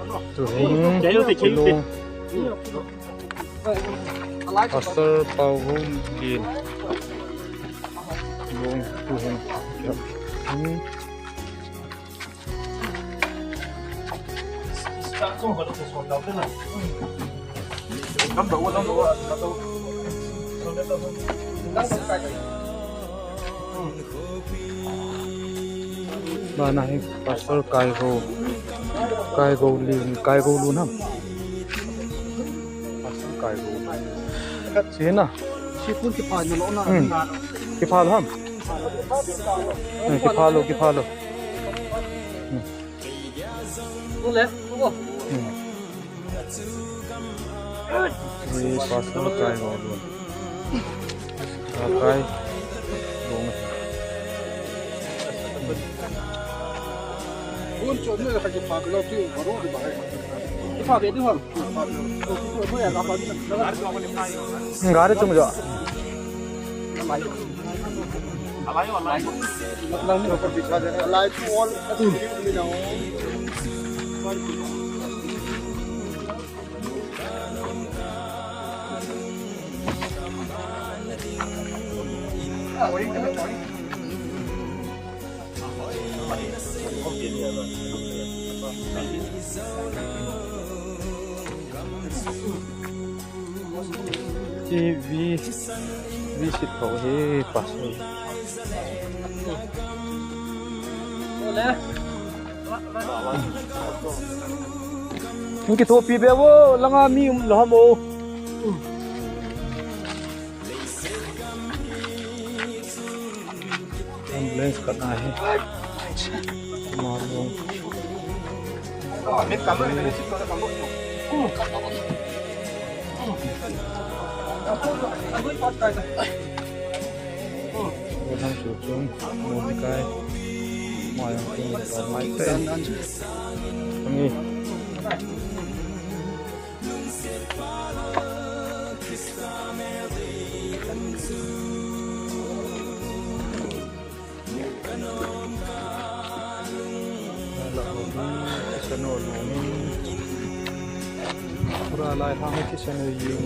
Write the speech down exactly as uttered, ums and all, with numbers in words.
Tuhin, Pastor Pauvun Kin. Long tuhin. Hmm. Bana hi Pastor Kaigo, Kaigo Lin, Kaigo Lun ham. Pastor Kaigo Lun. Sina. Sipun kiphal na lo na. Hmm. Kiphal ham. Hmm, kiphal lo, kiphal lo. Hmm. Lo le, lo. Hmm. Ni Pastor Kaigo Lun. Kaigo Lun. Gari chung jo. Hi vi, visit ho hi pastor. Hung kithopi be vo, langa mi um lou ham o. Ambulance khat ahi. Malong. Wadang suchung, Mordecai. Mayang tung, mai ten. Kami. Pura lai hang hi sanu yin.